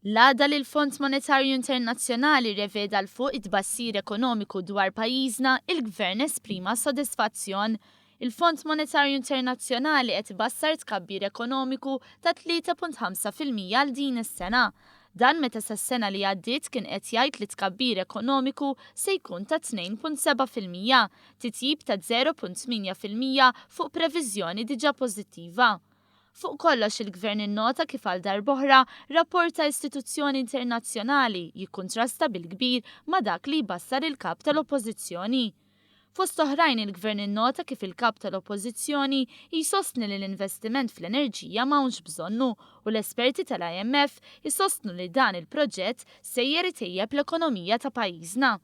L-għada li l-Fond Monetarju Internazzjonali rreveda 'l fuq it-tbassir ekonomiku dwar pajjiżna, il-Gvern esprima sodisfazzjon. Il-Fond Monetarju Internazzjonali qed ibassar tkabbir ekonomiku ta' 3.5% għal din is-sena. Dan meta sas-sena li għaddiet kien qed jgħid li t-tkabbir ekonomiku se jkun ta' 2.7%, titjib ta' 0.8% fuq previżjoni diġà pożittiva. Fuq kollox il-Gvern innota kif għal darb'oħra rapport ta' istituzzjoni internazzjonali jikkuntrasta bil-kbir ma' dak li jbassar il-Kap tal-Oppożizzjoni. Fost oħrajn il-Gvern innota kif il-Kap tal-Oppożizzjoni jsostni li l-investiment fl-enerġija m'hawnx bżonnu u l-esperti tal-IMF isostnu li dan il-proġett sejjer itejjeb l-ekonomija ta' pajjiżna.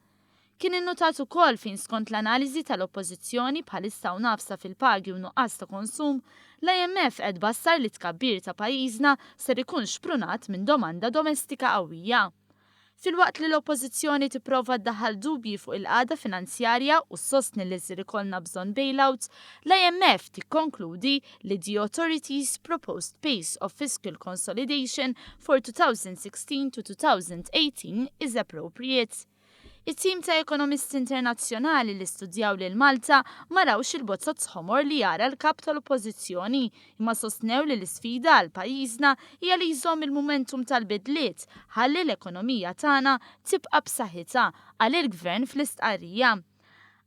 Kien innutat ukoll fejn skont l-analiżi tal-Oppożizzjoni bħalissa hawn għafsa fil-pagi u nuqqas ta' konsum, l-IMF qed tbassar li t-tkabbir ta' pajjiżna ser ikun xprunat minn domanda domestika qawwija. Filwaqt li l-Oppożizzjoni tipprova ddaħħal dubji fuq il-qagħda finanzjarja u ssostni li ser ikollna bżonn bailout, l-IMF tikkonkludi li the authorities proposed pace of fiscal consolidation for 2016 to 2018 is appropriate. It-tim ta' ekonomisti internazzjonali li studjaw lil Malta ma rawx il-bozoz ħomor li jara l-Kap tal-Oppożizzjoni imma sostnew li l-isfida għal pajjiżna hija li jżomm il-momentum tal-bidliet ħalli l-ekonomija tagħna tibqa' b'saħħitha, qal il-Gvern fl-istqarrija.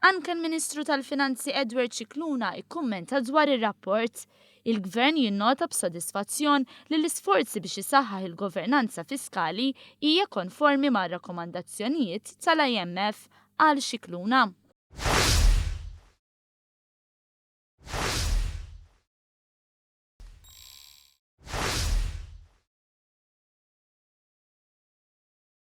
Anke l-Ministru tal-Finanzi Edward Scicluna ikkummenta dwar ir-rapport. Il-Gvern jinnota b'sodisfazzjon li l-isforzi biex isaħħaħ il-governanza fiskali hija konformi mar-rakkomandazzjonijiet tal-IMF, qal Scicluna.